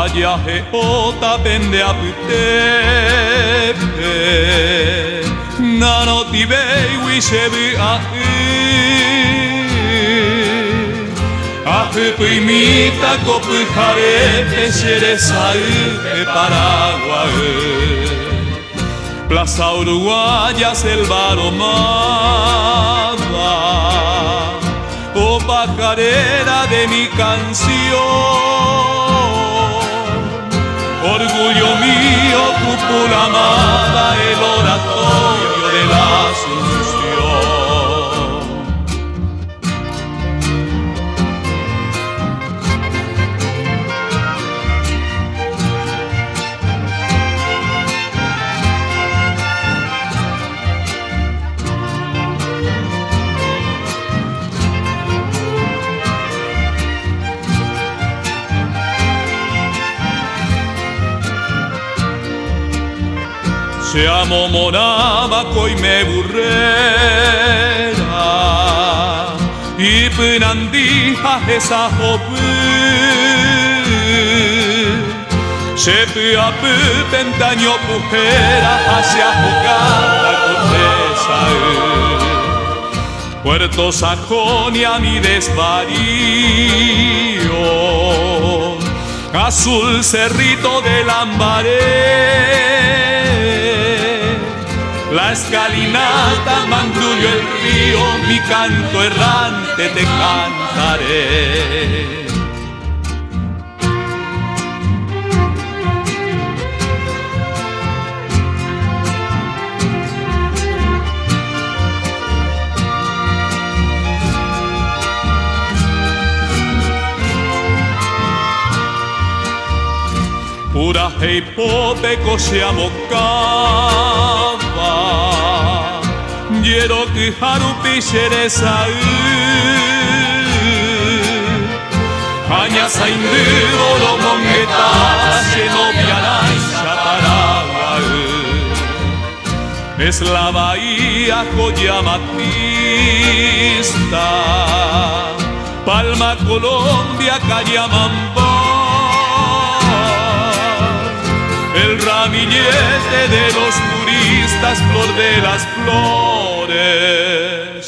Ajahe'óta pende apytépe, Narotivéigui che vy'a'ỹ. Ahypyimíta ko pyharépe che resaýpe Paraguay. Plaza Uruguaya selva aromada, Oh pajarera de mi canción, Orgullo mío, cúpula amada, el oratorio de la Asunción. Che amomorãva koime burrera, Ipynandi ha hesa hovy. Che py'apýpente añopuhéra ha che ahogáta ko tesay. Puerto Sajonia mi desvarío, Azul cerrito de Lambaré, La escalinata mangrullo el río, mi canto errante te cantaré. Purahéi pópe ko che amokáva, Jerokyha rupi che resay. Añasaindývo romongeta che noviarãicha Paraguay. Es la bahía joya amatista, Palma Colombia Cariamambá, El ramillete de los turistas, flor de las flores.